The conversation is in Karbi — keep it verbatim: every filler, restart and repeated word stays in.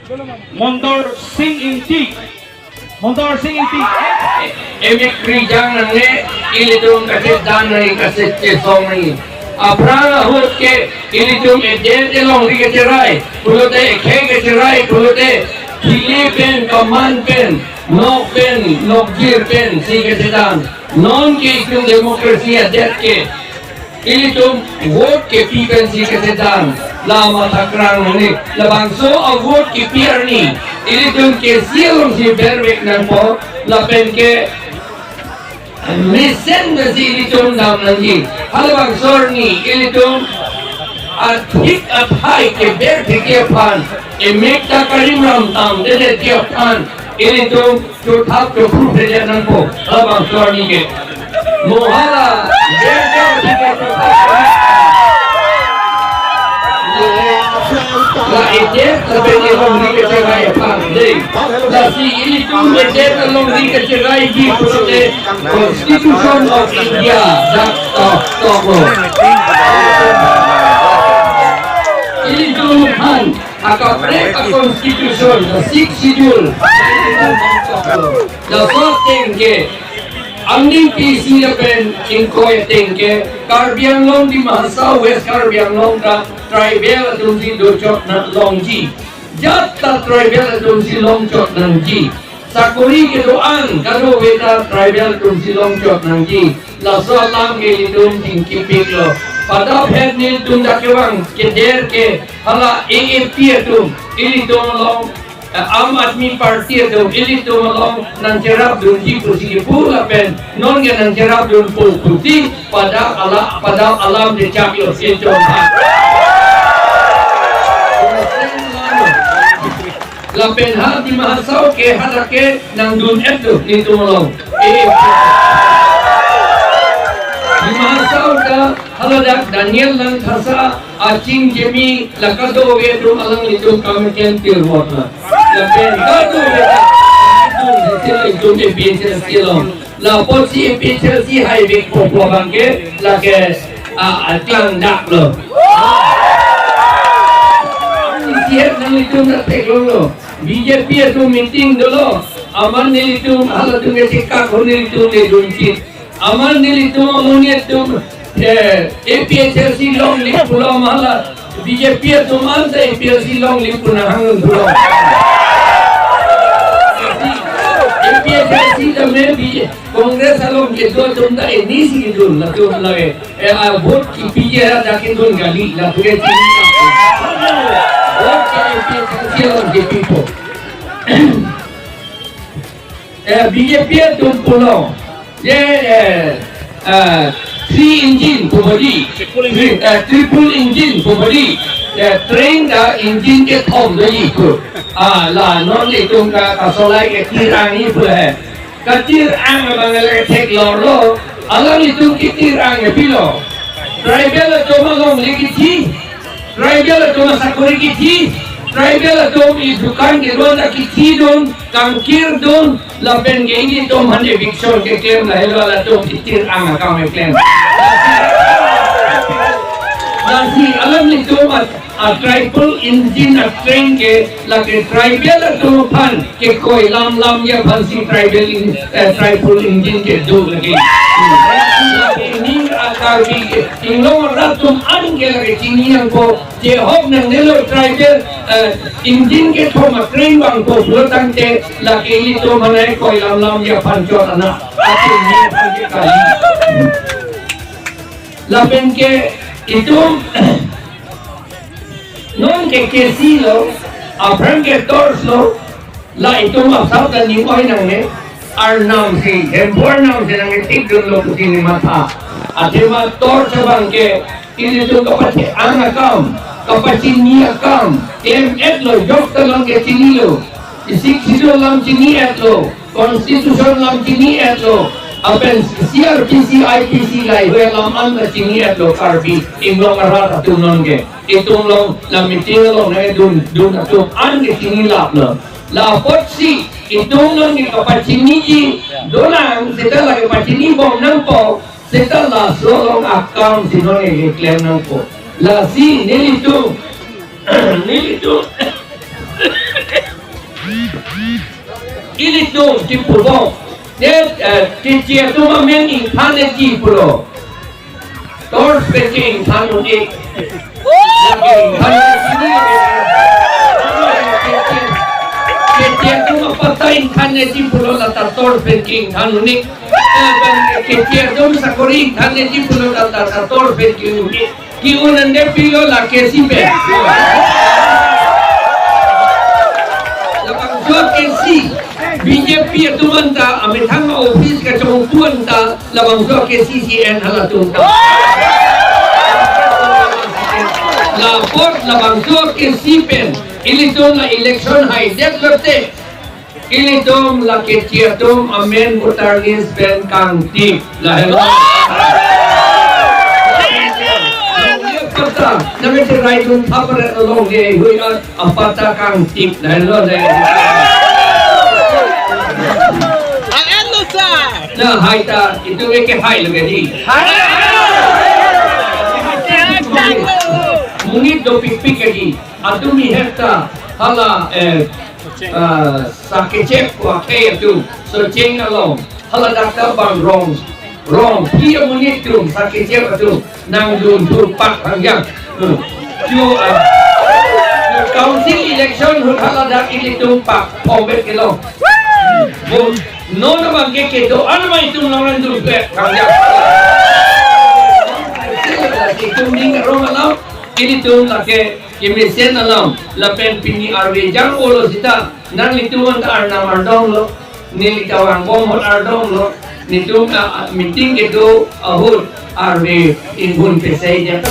Montor Sing Ingti. Montor Sing Ingti. Emek rijang nangne, ilitum kachedan nai, kachesong nai. Aphrang ahut ke ilitum edet elongri kacherai pulote, ekhei kacherai pulote, khili pen, kaman pen, nok pen, nokjir pensi kachedan. Non ke itum democracy adet ke ilitum vote kepi pensi kachedan. La mathakrang nani, labangso avote kepi arni ilitum kesi alongsi bervek nangpo, lapen ke mesen nasi ilitum dam nangji. Halabangso arni ilitum athik athai keber thekji aphan, emek ta karimram tamdedetji aphan ilitum chothap chophu pheja nangpo, halabangso arni ke. Mo hala, berja thekji chothap. La edet lapen elongri kacherai aphan dei. Lasi ilitum edet elongri kacheraiji pulote Constitution of India dak tok toklo. Ilitum aphan akaprek a-constitution, the sixth schedule, laso ateng ke angdeng pisi lapen ingkoi ateng ke Karbi Anglong, Dima Hasao, West Karbi Anglong ta tribal atumsi dochot nang longji. Jat ta tribal atumsi longchot nangji. Sakori kedo-an kadokave ta tribal atumsi longchot nangji. Laso alam ke ilitum chingkipiklo. Pada phet nelitum dak kevang keder ke hala A A P atum ilitum along, eh, Aam Aadmi Party atum ilitum along nangcherapdunji pusi kipu lapen non ke nangcherapdunpo pusi pada ala, pada alam de chak yo se chom ha. Lapen ha Dima Hasao ke hadak ke nangdun-etlo nelitum along. Eh, Dima Hasao ta haladak Daniel Langthasa, Aching Jemi, la kadokave atum alanglitum kam keklem pirvotlo. Lapen kadokave atum, atum A P H L C along. La apotsi A P H L C haivekpo pu abang ke lake, ah, ah, klangdaklo. Isi het nanglitum ta theklonglo. B J P atum meeting dolo. Amat nelitum halatum ke chekak ho, nelitum le dunchit. Amat nelitum amonit atum, eh, A P H L C longle pulo, amat la B J P atum anta A P H L C longle pu nanghang pulo. A P H L C tame B J, Congress along kedo atum ta A N C kedun, latum lake, eh, a vote kipiji adak kedun kali, latum ke chini. Vote ke A P H L C along kepipo. Eh, B J P atum pulo, ye, eh, eh, three engine pu body, three, eh, triple engine pu body, eh, train ta engine kethom doji pu. Ah, la non nelitum ka, kasolai ke tir-angji pu he. Katir-ang abang le theklonglo, alanglitum ketir-ang pilo. Tribal atum alongle kithi, tribal atum asakori kithi, tribal atum idukan kedo-an ta kithidun, kangkirdun, lapen ke ilitum aphan eviction keklem, lahelo latum ketir-ang akam keklem. Lasi alanglitum a, a triple engine a train ke lake tribal atum aphan kekoi lamlamji aphansi triple in, eh, triple engine kedo lake. Lake ning a Karbi ke, inglong rat atum an ke lake chini nangpo, je hok nangnelo tribal, eh, engine kethom a train vangpo pulo tangte, lake ilitum aphan kekoi lamlamji aphan chot ana. Ate ni aphan ke kali. Lapen ke itum non ke kesi lo, aphrang ke torch lo, la itum asap ta ning oi nangne, Arnam si, Hemphu Arnam si nangthekdunlo pusi nematha. Athema torch abang ke ilitum kapathe-ang akam, kapachini akam, klem-etlo, jok ta non ke chinilo. Sixth Schedule alam chini-etlo, Constitution alam chini-etlo, lapen C R P C, I P C lahai alam anta chini-etlo Karbi inglong arat atum non ke. Itum along la meeting along nangdun, dun atum an ke chinilaplo. La apotsi itum non ke kapachiniji dolang, seta lake pachinibom nangpo, seta laso along akam si non ke keklem nangpo. Lasi nelitum, nelitum, Ilitum kipu bom. Ne, eh, Keche atum amen ingthan-etji pulo. Torch pen ke ingthan un-e. Lake ingthan-etji. Keche, Keche atum apatta ingthan-etji pulo, lata torch pen ke ingthan un-e. Eh, pen Keche atum sakori ingthan-etji pulo, lata torch pen ke un-e. Ke-un-an de pilo, la K C pen. Labangso K C, B J P atum anta, amethang office kachongpu anta, labangso K C C N halatum. Lapot labangso K C pen, ilitum la election haidet lote, ilitum la Keche atum amen voter list pen kangtip. Lahelo. Nangli apatta, nangli cherai dun thapret along de, hui an apatta kangtip. Lahelo, lahelo. Ayan lo, sir. Na, hai ta, itum ke hai lo ke di. Hai. Monit dopikpik ke di. Atum ihet ta, hala, eh, ah, sakechep wa ke atum, Socheng along, hala dak ta bang rong, rongphli amonit atum, sakechep atum, nangdun thupak hangyang. Hmm. Chu, ah, council election ahut hala dak ilitum pak, phombet kelong. Bo, non abang ke kedo-an ma itum along nangdun pek hangyang. Itum ning arong alam, ilitum lake kemesen alam, lapen pini arve jang olo sita, nanglitum anta arnam ardom lo, neli kevang bom ahut ardom lo, netum a, a, meeting kedo ahut arve inghun pesai jang.